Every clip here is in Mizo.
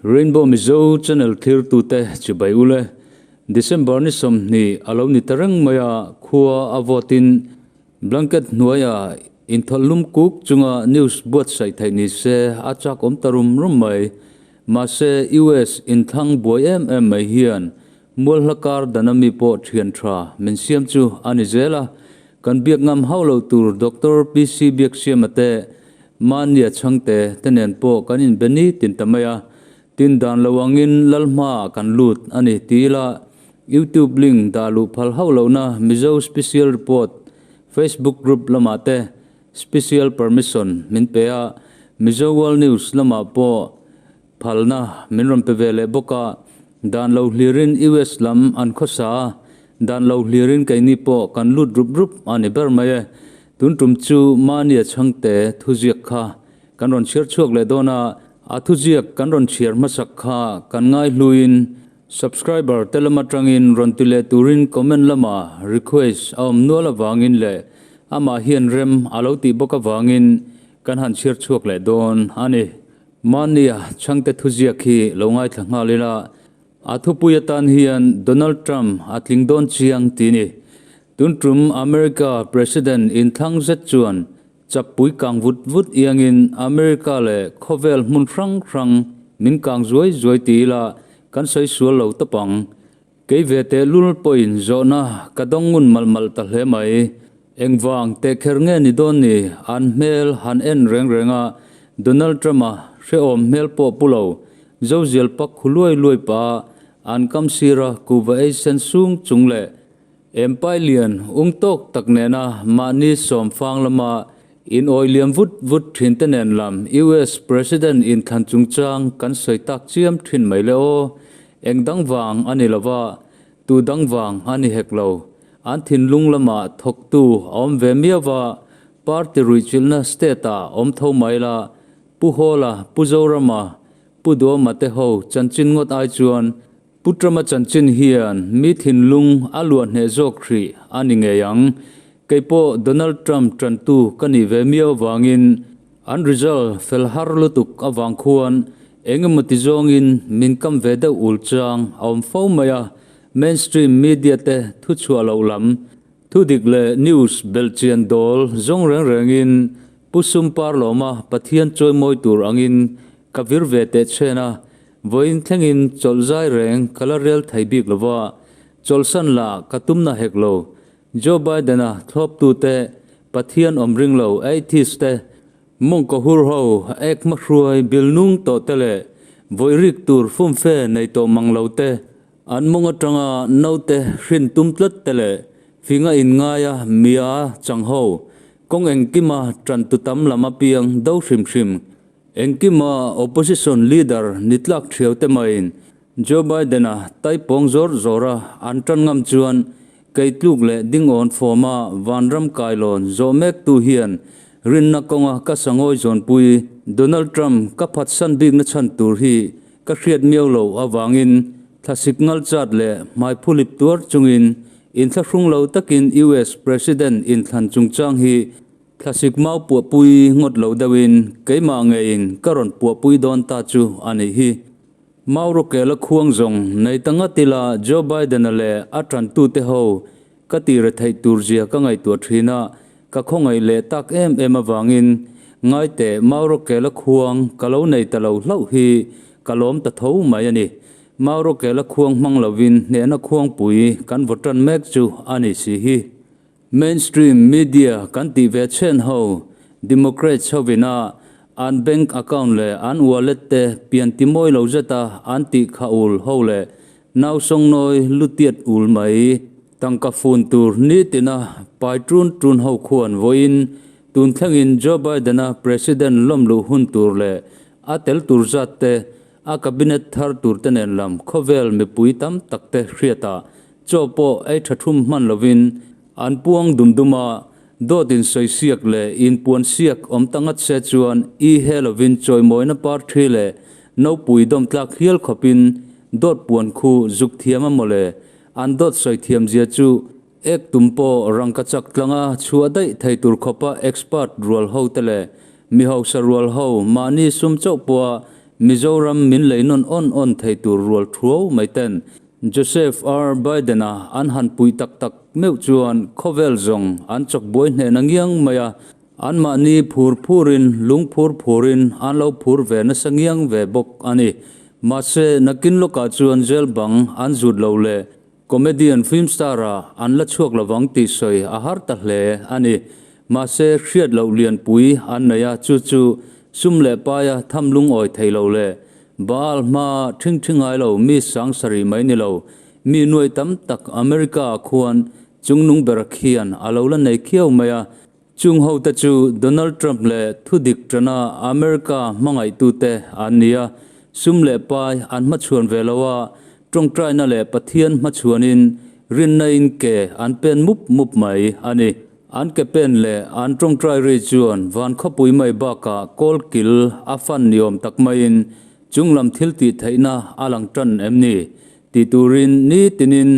Rainbow Mizo channel thirtute chibai ule. December ni 20 a lo ni ta reng mai a, khua a vawtin blanket hnuaia inthawlh lum kuk chunga news buatsaih theih ni se a chak awm ta rum rum mai. Mahse US inthlang buai em em mai hian mualhla kar dana mi pawh thian tha min siam chu a ni zel a. Kan biak ngam hauh lo tur Doctor PC Biaksiama te, Mania Chhangte te nen pawh kan inbe ni tin ta mai a, tin dan lo angin Lalhma kan lut a ni ti ila YouTube link dah luh phal hauh lohna Mizo Special Report Facebook group lamah te special permission min pe a, Mizo World News lamah pawh Phalna min rawn pe ve leh bawk a, dan lo hlirin US lam an khawsa a, dan lo hlirin keini pawh kan lut rup rup a ni ber mai e. Tun tum chu mahnia chhangte thuziak kha kan rawn chhiar chhuak leh dawn a, a thuziak kan rawn chhiar hmasak kha kan ngaihluin subscriber te lam atangin rawn ti leh turin comment lama request a awm nual avangin leh amah hian rem a lo tih bawk avangin kan han chhiar chhuak leh dawn a ni. Mahnia chhangte thuziak hi lo ngaithla nghal ila, a thupui atan hian Donald Trump a tling dawn chiang ti ni. Tun tum America President inthlang zet chuan chappui kang vut vut iangin America leh khawvel hmun hrang hrang min kang zuai zuai ti ila kan sawi sual lo tawp ang. Kei ve teh lul pawhin zawhna ka dawng ngun malh malh ta hle mai. Engvang teh kher nge ni dawn ni? An hmel han en reng reng a, Donald Trump-a hrehawm hmel pawh pu lo, Zozial pak khu luai luai pah a, an kam sira kuhva ei sen sung chung leh empai lian ung tawk tak nena mahni sawm fang lama in awi liam vut vut thin te nen lam US President inthlan chungchang kan sawi tak chiam thin mai le aw. Eng dang vang a ni lova, tu dang vang a ni hek lo. An thinlung lamah thawktu a awm ve miau va, party ruihchilhna state-ah awm tho mai la, Pu Hawla, Pu Zorama, Pu Duama te ho chanchin ngawt ai chuan Pu Trump-a chanchin hian mi thinlung a luah hneh zawk hrih a ni ngei ang. Kei pawh Donald Trump tantu ka nih ve miau avangin an result fel har lutuk avang khuan engemaw ti zawngin min kam ve deuh ul chang a awm fo mai a, mainstream media te thu chhuah loh lam, thu dik leh news belhchian dawl zawng reng rengin Pu Sum Parlawma Pathian chawimawi tur angin ka vir ve teh chhen a, vawiin thlengin chawlh zai reng ka la rel thei bik lova, chawlhsan lah ka tumna hek lo. Joe Biden-a thlawptute, Pathian awm ring lo atheist te, mawngkaw hur ho, ek hmahruai bil nung tawh te leh vawi rik tur fumfe nei tawh mang lo te, an mawng atanga naute hrin tum tlat te leh finga inngaia mia chang ho, kawng engkima tantu tam lam apiang do hrim hrim. Engkima opposition leader ni tlak thiau te maiin Joe Biden-a taipawng zawr zawra an tan ngam chuan keitluk leh dingawn fawma vanram kailawn zawh mektu hian rinna kawnga ka sangawi zawnpui Donald Trump ka phatsan bikna chhan tur hi ka hriat miau lo avangin thlasik ngal chat leh hmaiphulip tuar chungin inthlahrung lo takin US President inthlan chungchang hi Thlasik mau puahpui ngawt lo deuhin keimah ngeiin ka rawn puahpui dawn ta chu a nih hi. Mau rawkela khuang zawng nei ta ngat ila Joe Biden-a leh a tantute ho ka tih retheih tur zia ka ngaihtuah thin a, ka khawngaih leh tak em em avangin ngaiteh mau rawkela khuang ka lo nei ta lo hlauh hi ka lawm ta tho mai a ni. Mau rawkela khuang hmang lovin hnehna khuangpui kan vaw tan mek chu a ni si hi. Mainstream media kan tih ve chhen ho, Democrats hovina an bank account leh an wallet te pian ti mawi lo zeta an tih kha ul ho leh nau sawngnawi lutiat ul mai tangka fun tur nitina pai tun tun ho khuan vawiin tun thlengin Joe Biden-a President lawmluh hun tur leh a tel tur zat te a cabinet thar tur te nen lam khawvel mipui tam tak te hriatah Chaw pawh ei tha thum hman lovin an puang dum dum a, dawt in sawi siak leh in puan siak awm ta ngat se chuan i he lovin chawimawina par thi leh nopui dawm tlak hial khawpin dawt puan khu zuk thiam a mawle, an dawt sawi thiam zia chu ek tum pawh rangka chak tlanga chhuah daih thei tur khawpa expert rual ho te leh mi hausa rual ho mahni sum chauh pawha. Mizoram min lei nawn awn awn thei tur rual thuau mai ten Joseph R. Biden-a an han puih tak tak meuh chuan khawvel zawng an chawk buai hnehna ngiang mai a, anmahni phur phurin lung phur phurin an lo phur ve nasa ngiang ve bawk a ni. Mahse, nakin lawkah chuan jail bang an zut lo leh Comedian film star ah an la chhuak lovang tih sawi a har ta hle a ni. Mahse, hriat loh lianpui an nei a, chu chu sum leh paia tham lungawi thei lo leh Baal hma thing thi ngai lo mi sang sarih mai ni lo, mi nuai tam tak America ah khuan chungnung ber khian a lo la nei khiau mai a. Chung hote chu Donald Trump leh thudik tana America hmangaihtute an ni a, sum leh pai an hmachhuan ve lo a, tawngtaina leh Pathian hmachhuanin rinna-in ke an pen mup mup mai a ni. An ke pen leh an tawngtai ri chuan van khawpui mai bakah kawlkil a fan ni awm tak maiin chunglam thil tih theihna a lang tan em ni? Ti turin ni tinin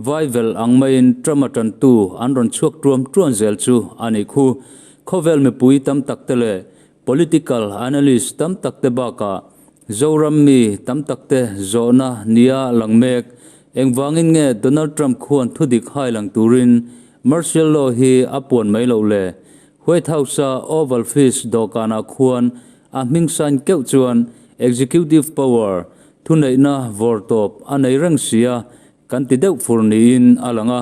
vaivel ang maiin Trump-a tantu an rawn chhuak tuam tuan zel chu a nih khu. Khawvel mipui tam tak te leh political analyst tam tak te bakah Zoram mi tam tak te zawhna nia lang mek. Engvangin nge Donald Trump khuan thudik hai lang turin martial law hi a puan mai loh le? White House-a Oval Office dawhkanah khuan a hming sign keuh chuan executive power Thuneihna vawr tawp a nei reng si a, kan ti deuh fur niin a lang a,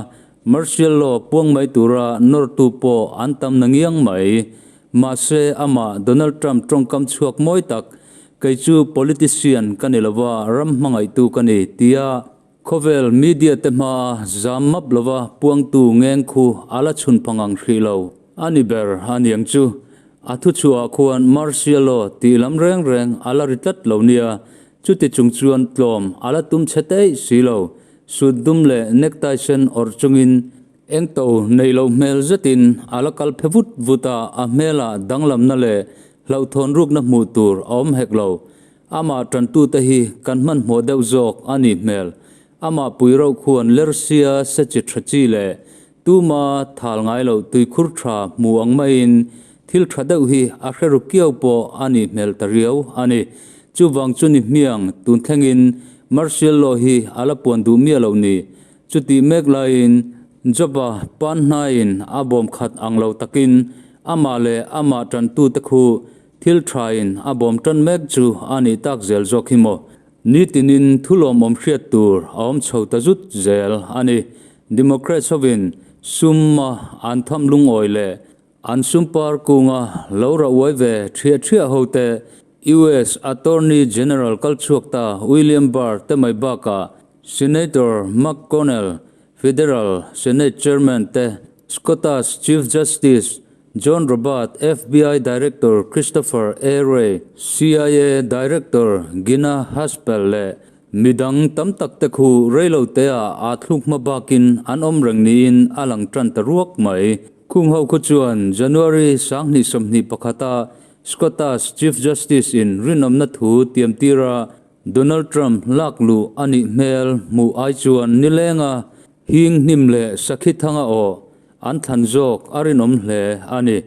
martial law puang mai tura nawrtu pawh an tam na ngiang mai. Mahse, amah Donald Trump tawngkam chhuak mawi tak, Kei chu politician ka ni lova, ram hmangaihtu ka ni, tia khawvel media te hmaa zam map lova puangtu ngeng khu a la chhun pha ngang hrih lo. A ni ber a niang chu. A thuchhuahah khuan martial law tih lam reng reng a la ri tlat lo nia, chuti chung chuan tlawm a la tum chhe teih si lo. Suit dum leh necktie sen awrh chungin eng to neih loh hmel zetin a la kal phe vut vut a, a hmelah danglamna leh hlauhthawn rukna hmuh tur a awm hek lo. Amah tantute hi kan hmanhmawh deuh zawk a nih hmel. Amah pui rauh khuan Lersia se chi tha chi leh Tuma thal ngai loh tuikhur tha hmu ang maiin thil tha deuh hi a hre ru kiau pawh a nih hmel ta riau a ni. Chuvang chu ni hmiang tun thlengin martial law hi a la puan duh miah loh ni. Chutih mek laiin Job-a pan hnaiin a bawm khat ang lo takin amah leh amah tantute khu thil thain a bawm tan mek chu a nih tak zel zawk hi maw. Nitinin thulawmawm hriat tur a awm chho ta zut zel a ni. Democrats hovin summa an tham lungawi leh an sumpar kunga lo rah uai ve thiah thiah hote US Attorney General kal chhuak ta William Barr te mai bakah Senator McConnell, Federal Senate Chairman te, Scottish Chief Justice John Robert, FBI Director Christopher A. Wray, CIA Director Gina Haspel leh Midang tam tak te khu reilo te ah aa thluk hma bakin an awm reng niin a lang tan ta ruak mai. Khung ho khu chuan January 2021 a Scottish Chief Justice in rinawmna thu tiam tira Donald Trump lak luh a nih hmel hmuh ai chuan nilenga hing hnim leh sakhi thanga aw an thlan zawk a rinawm hle a ni.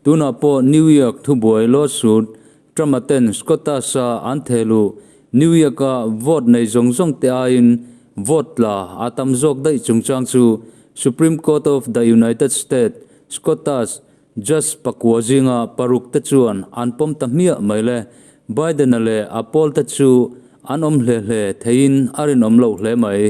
Tunah pawh New York thubuai lawsuit Trump-a ten Scottish-a an thehluh New York-a vote nei zawng zawng te aiin vote tla a tam zawk daih chungchang chu Supreme Court of the United States Scottish Judge pakua zinga paruk te chuan an pawm ta hmiah mai le. Biden-a leh a pawl te chu an awm hle hle theiin a rinawm loh hle mai.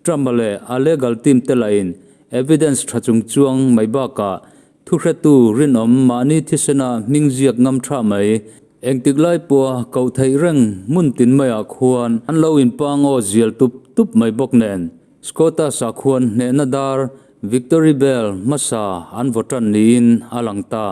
Trump-a leh a legal team te lahin evidence tha chungchuang mai bakah Thuhretu rinawm mahni thisena hming ziak ngam tha mai. Engtik lai pawha koh theih reng hmun tin maiah khuan an lo inpang aw zial tup tup mai bawk nen. Scotus-a khuan hnehna dar Victory Bell hmasa an vaw tan niin a lang ta.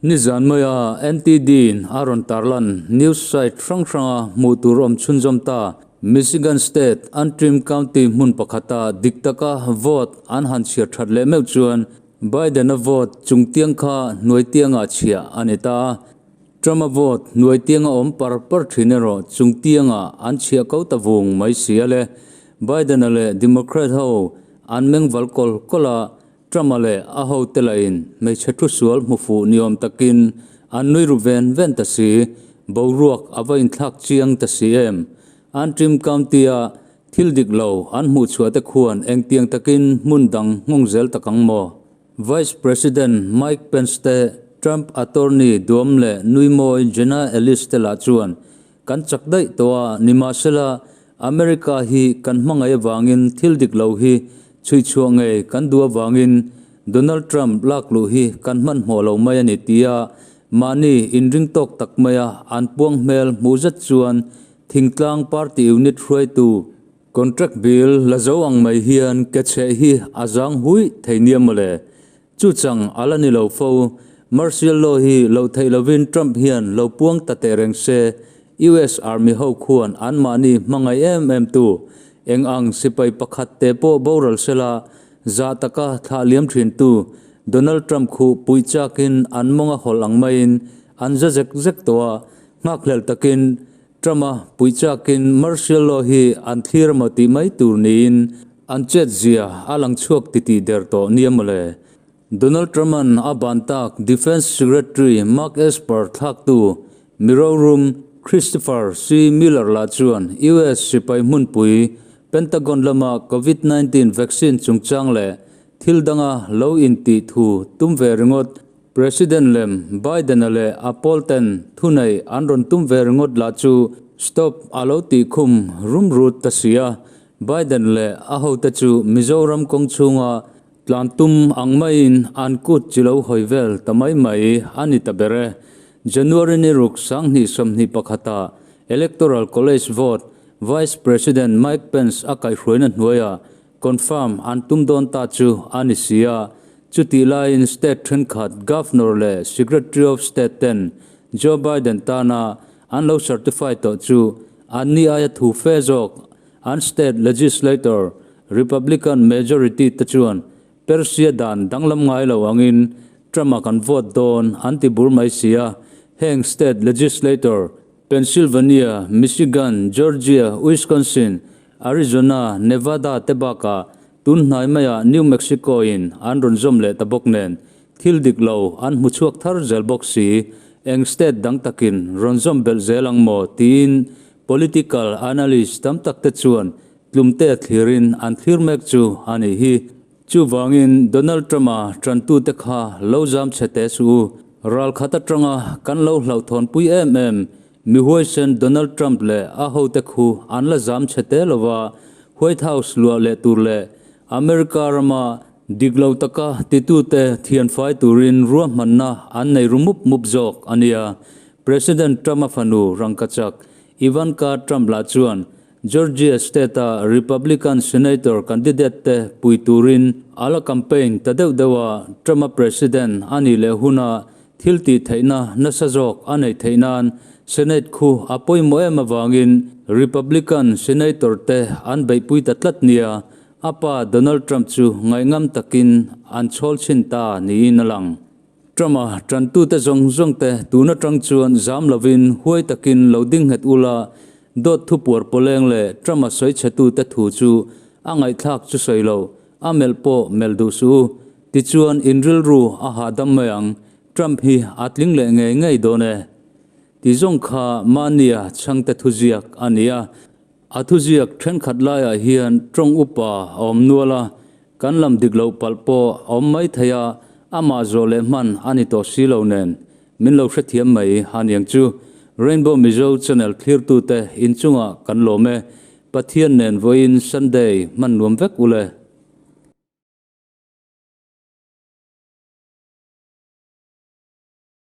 Nizan maia NTD-in a rawn tarlan news site hrang hranga hmuh tur awm chhunzawm ta. Michigan State Antrim County hmun pakhata dik taka vote an han chhiar that leh meuh chuan Biden-a vote chungtiang kha hnuaitiangah chhiah a ni ta a, Trump-a vote hnuaitianga awm par par thin erawh chungtiangah an chhiah ko ta vung mai si a le. Biden-a leh Democrat ho an mengval kawl kawl a, Trump-a leh a hote lahin hmeichhe thu sual hmu fuh ni awm takin an nui ru ven ven ta si. boruak a va inthlak chiang ta si em? Antrim County-a thil dik lo an hmuh chhuah te khuan engtiang takin hmun dang nghawng zel tak ang maw? Vice President Mike Pence te, Trump attorney duam leh nui mawi Jenna Ellis te lah chuan kan chak daih tawh a, nimahsela America hi kan hmangaih avangin thil dik lo hi chhui chhuah ngei kan duh avangin Donald Trump lak luh hi kan hmanhmawh lo mai a ni tia mahni inring tawk tak maia an puang hmel hmuh zet chuan thingtlang party unit hruaitu Contract bill la zo ang mai hian ke chheh hi a zang hui thei nia mawle. Chu chang a la ni lo fo. Martial law hi loh theih lovin Trump hian lo puang ta teh reng se, US Army ho khuan anmahni hmangaih em em tu eng ang sipai pakhat te pawh boral sela zah taka thlah liam thin tu Donald Trump khu puih chakin an mawng a hawlh ang maiin an za zek zek tawh a, nghakhlelh takin Trump-a puih chakin martial law hi an thlir emaw tih mai tur niin an chet zia a lang chhuak titih der tawh nia mawle. Donald Trump-a'n a ban tak Defence Secretary Mark Esper thlaktu Mirorum Christopher C. Miller lah chuan US sipai hmunpui Pentagon lama Covid 19 vaccine chungchang leh thil danga lo intih thu tum ve ringawt President lem Biden-a leh a pawlten thunei an rawn tum ve ringawt lah chu stop a lo tih khum rum rut ta si a, Biden leh a hote chu Mizoram kawng chhunga tlan tum ang maiin an kut chi lo hawi vel ta mai mai a ni ta ber e. January ni ruk 2021 ah Electoral College vote Vice President Mike Pence a kaihhruaina hnuaiah Confirm an tum dawn ta chu a ni si a, chutih laiin state thenkhat Governor leh Secretary of State ten Joe Biden tana an lo certify tawh chu an ni aia thu fe zawk an state legislator Republican majority te chuan Persia dan danglam ngai lo angin Trump-a kan vote dawn an ti bur mai si a, heng state legislator Pennsylvania, Michigan, Georgia, Wisconsin, Arizona, Nevada te bakah tun hnai maiah New Mexico in an rawn zawm leh ta bawk nen, thil dik lo an hmu chhuak thar zel bawk si, eng state dang takin rawn zawm belh zel ang maw tiin political analyst tam tak te chuan tlumte thlirin an thlir mek chu a nih hi. Chuvangin Donald Trump-a tantute kha lo zam chhe teh suh u. Ral khat atanga kan lo hlauhthawnpui em em Mi huaisen Donald Trump leh a hote khu an la zam chhe te lova White House luah leh tur leh America rama dik lo taka titute thianfai turin ruahmanna an nei ru mup mup zawk a nia. President Trump-a fanu rangkachak Ivanka Trump lah chuan Georgia state-a Republican Senator candidate te pui turin a la campaign ta deuh deuh a, Trump-a President a nih leh huna Thil tih theihna nasa zawk a neih theih nan Senate khu a pawimawh em avangin Republican Senator te an beihpui ta tlat nia, a pa Donald Trump chu ngaihngam takin an chhawl chhin ta niin a lang. Trump-a tantute zawng zawng te tun atang chuan zam lovin huai takin lo ding nghet ula, dawt thupuar pawleng leh Trump-a sawi chhetute thu chu a ngaihthlak chu sawi lo, a melh pawh melh duh suh u. Tichuan in rilru a hahdam mai ang, Trump hi a tling leh ngei ngei dawn e. Ti zawng kha mahnia chhangte thuziak a ni a, a thuziak thenkhat laiah hian tawng upa a awm nual a, kan lam dik loh palh pawh a awm mai thei a, amah zawh leh hman a ni tawh si lo nen min lo hrethiam mai a niang chu. Rainbow Mizo channel thlirtute inchungah kan lawm e, Pathian nen vawiin Sunday hman nuam vek ule.